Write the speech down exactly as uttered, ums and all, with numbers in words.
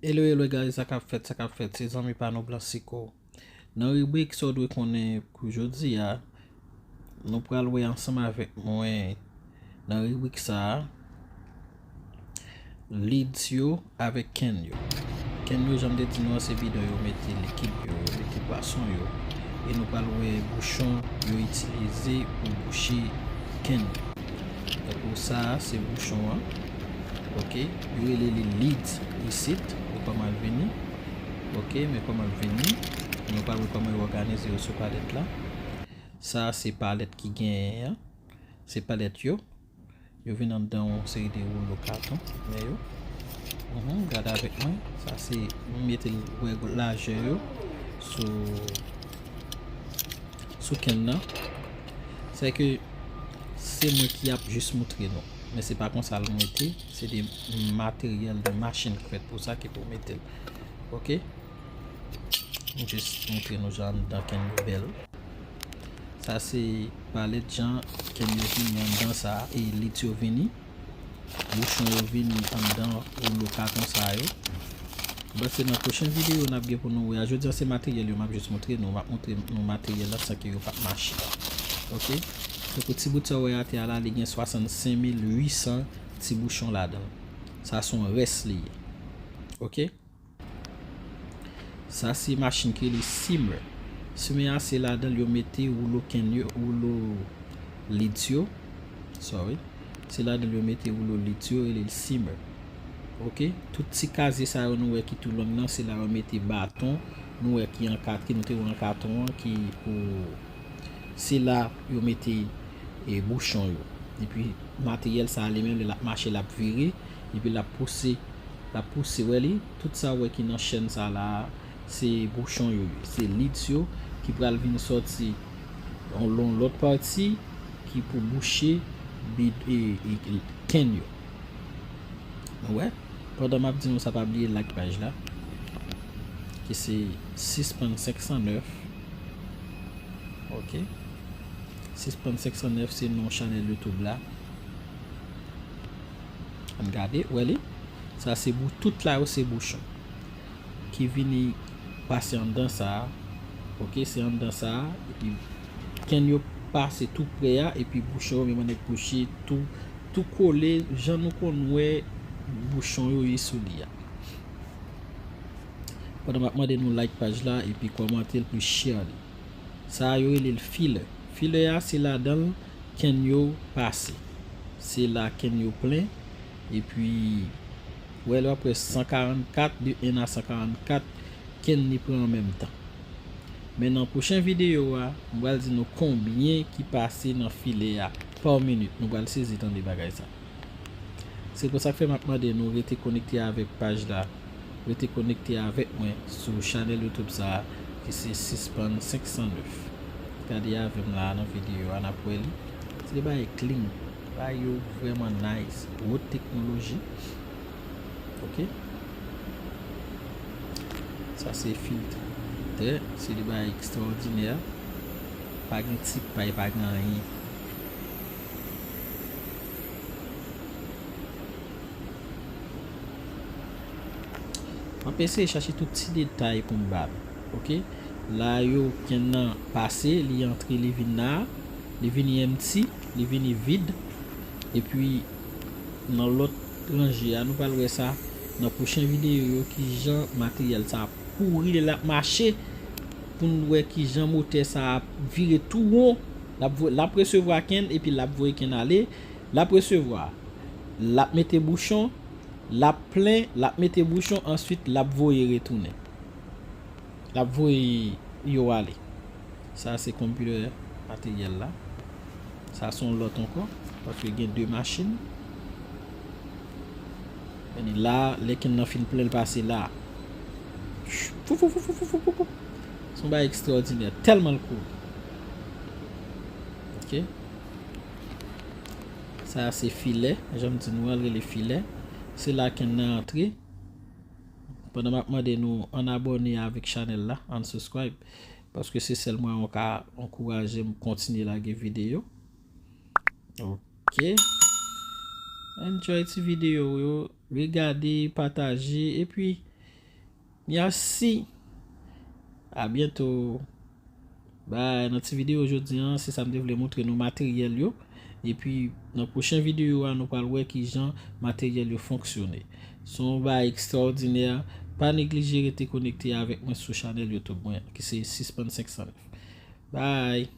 Hello, hello guys, sa k ap fèt, sa k ap fèt, se zanmi pa nou Blansico. Nan ribrik sa w dwe konnen pou jodi a, nou pral wè ansanm avèk mwen nan ribrik sa a, leads yo avèk can yo. Can yo, jan m te di nou an, se bidon yo mete likid yo, yo mete pwason yo. E nou pral wè bouchon yo itilize pou bouche can yo. Tankou sa a, se bouchon an. Ok, yo rele li leads isit. Men kòman l vini. Ok, men kòman l vini. Nou pral wè kòman yo òganize yo sou palèt la. Sa a se palèt ki genyen an. Se palèt yo. Yo vin anndan yon seri de woulo katon. Men yo. Mhm, gade avèk mwen. Sa se, m mete l wè lajè yo sou, sou can nan. Se ke se mwen ki ap jis moutre nou. Men se pa konsa l mwen te. Se de materyèl, de machin ki fèt pou sa, ki pou mete l. Ok? M jis moutre nou jan anndan can yo bèl. Sa se palèt jan can yo vini anndan sa a, e leads yo vini. Bouchon yo vini anndan woulo katon sa yo. Bon, se nan pwochen videyo n ap gen pou nou wè a. Jodi a se materyèl yo m ap jis moutre nou. M ap moutre nou materyèl la san ke yo pa t mache. Ok? Tankou ti bout sa w wè atè a la, li gen swasannsenk mil uit san ti bouchon ladan l. Sa se yon rès li ye. Ok? Sa se machin ki rele seamer. Seamer a se ladan l yo mete woulo can yo, woulo leads yo. Sorry. Se ladan l yo mete woulo leads yo, rele l seamer. Ok? Tout ti kazye sa yo nou wè ki tou long nan, se la yo mete baton. Nou wè ki an kat, ki nou te wè an katon an, ki pou, se la yo mete, e, bouchon yo. Epi materyèl sa a li menm, lè l ap mache, l ap vire, epi l ap pouse, l ap pouse, wè li, tout sa w wè ki nan chèn sa la a, se bouchon yo ye, se leads yo ki pral vin sòti yon lon lòt pati ki pou bouche bid, e, e, e, can yo. Nou wè? Pandan m ap di nou sa, pa bliye like paj la, ki se sis pounn senk san nèf. Ok. Sis pounn senk san nèf se non chanèl YouTube la. Ann gade, wè li? Sa se bou-, tout la yo se bouchon ki vini pase anndan sa a. Ok, se anndan sa a. Epi can yo pase tou prè a, epi bouchon yo menm annik bouche tou, tou kole, jan nou konn wè bouchon yo ye sou li a. Pandan m ap mande nou like paj la, epi kòmante l, epi share li. Sa a yo rele l filler. Filler a, se ladan l can yo pase. Se la can yo plen. Epi, wè, l ap wè san karannkat, de en a san karannkat can li pran an menm tan. Men nan pwochen videyo a, m pral di nou konbyen ki pase nan filler a pa minit. Nou pral sezi tande bagay sa. Se pou sa k fè m ap mande nou rete konekte avèk paj la, rete konekte avèk mwen sou chanèl YouTube sa a, ki se sis pounn senk san nèf. Gade avè m la nan videyo a, n ap wè li. Se de bagay clean, bagay yo vrèman nice, wot teknoloji. Ok? Sa se filtè, se de bagay ekstraòdinè. Pa gen ti pay, pa gen anyen. M ap eseye chache tout ti detay pou m ba nou. Ok? La yo can nan pase, li antre, li vin la, li vini empty, li vini vid. Epi, nan lòt ranje a, nou pral wè sa nan pwochen videyo yo, kijan materyèl sa ap pouri lè l ap mache, pou n wè kijan motè sa ap vire tou won. L ap vo-, l ap resevwa can, epi l ap voye can ale. L ap resevwa, l ap mete bouchon, l ap plen, l ap mete bouchon, answit l ap voye retounen. L ap voye yo ale. Sa se konpitè materyèl la. Sa se yon lòt ankò, paske gen de machin. Men la, lè can nan fin plen, l pase la. Fou, fou, fou. Se yon bagay ekstraòdinè, tèlman l kouri. Ok. Sa a se filè, jan m di nou an, l rele filè. Se la can nan antre. Pandan m ap mande nou ann abòne avèk chanèl la, ann subscribe, paske se sèl mwayen w ka ankouraje m kontinye lage videyo. Ok. Enjoy ti videyo yo, regade, pataje, epi Merci. A byento. Bay, nan ti videyo jodi an, se sa m te vle montre nou materyèl yo. Epi, nan pwochen videyo a, nou pral wè kijan materyèl yo fonksyone. Se yon bagay ekstraòdinè. Pa neglije rete konekte avèk mwen sou chanèl YouTube mwen, ki se Sispann senk san nèf. Bay!